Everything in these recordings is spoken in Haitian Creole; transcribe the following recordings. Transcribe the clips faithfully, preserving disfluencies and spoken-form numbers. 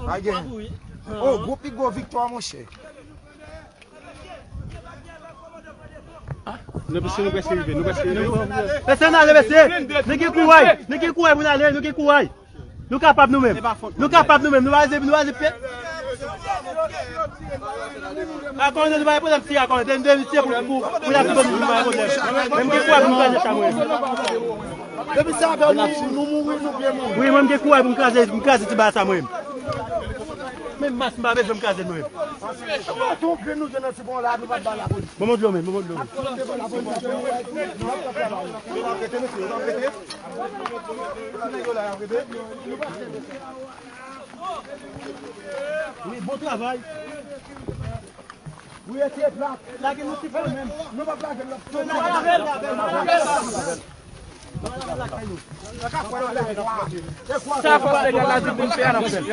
Pa gen. Oh, gwo pi gwo viktwa, monchè. Mesye, nou prèske rive, nou prèske rive. Mesye, n ale, mesye. Nou gen kouray, nou gen kouray pou n ale, nou gen kouray. Nou kapab nou menm. Nou kapab nou menm. Nou pa rete, nou pa rete pye. Akònde, nou pa gen pwoblèm si Akònde. Depi se pou, pou, pou la fè nou pa gen pwoblèm. Menm gen kouray pou nou kraze sa mwen. Depi se avè nou, nou mouri, nou byen mouri. Wi, mwen m gen kouray pou m kraze, m kraze ti bagay sa mwen. Menm mas m pa bezwen m kraze l mwen. Tonbe nou jwenn nan ti bon la, nou pa ba lapolis. Bon, bon dlo menm, bon dlo menm. Wi, bon travay. Wi, ete plat. Lage nou ti fò menm. Nou pa plage lòt. Sa fòs legal la di pou n fè a, n ap fè l.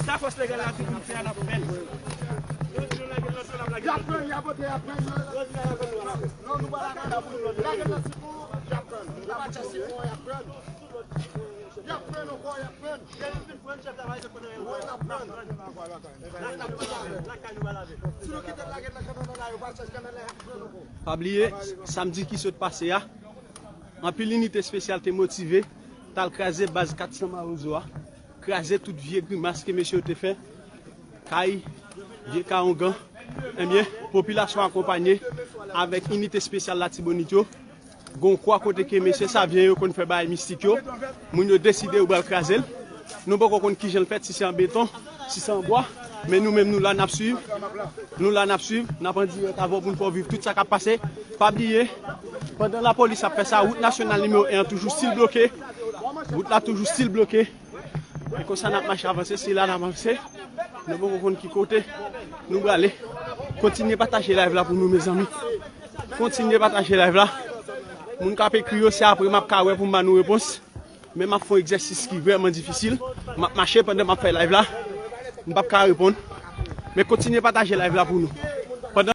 Sa fòs legal la di pou n fè a, n ap fè l. Y ap pran, y ap vote, y ap pran. Non, nou pa lage nan sipò, y ap pran. Y ap pran sipò, y ap pran. Y ap pran ankò, y ap pran. Lè nou fin pran, chèf la pa vle pran anyen ankò. Wi, n ap pran. Lakay nou pa lave. Si nou kite l lage nan kanal la, yo pa chèche kanal la, y ap pran ankò. Pa bliye, samdi ki sot pase a, anpil inite espesyal te motive, t al kraze baz kat san Mawozo a, kraze tout vye grimas ke mesye yo te fè, kay, vye kay ongan. Ebyen, popilasyon akonpanye avèk inite espesyal Latibonit yo, gon kwa kote ke mesye Savyen yo konn fè bagay mistik yo, moun yo deside yo pral kraze l. Nou poko konn kijan l fèt, si se an beton, si se an bwa, men nou menm nou la n ap swiv. Nou la n ap swiv, n ap an dirèk avè w pou n fè w viv tout sa k ap pase. Pa bliye, pandan lapolis ap fè sa, wout nasyonal nimewo en an toujou still bloke. Wout la toujou still bloke. E konsa n ap mache avanse, se la n ap avanse. Nou poko konn ki kote nou prale. Kontinye pataje live la pou nou, mezanmi. Kontinye pataje live la. Moun k ap ekri yo, se apre m ap ka wè pou m ba nou repons. Men m ap fè yon egzèsis ki vrèman difisil. M ap mache pandan m ap fè live la. M p ap ka reponn. Men kontinye pataje live la pou nou.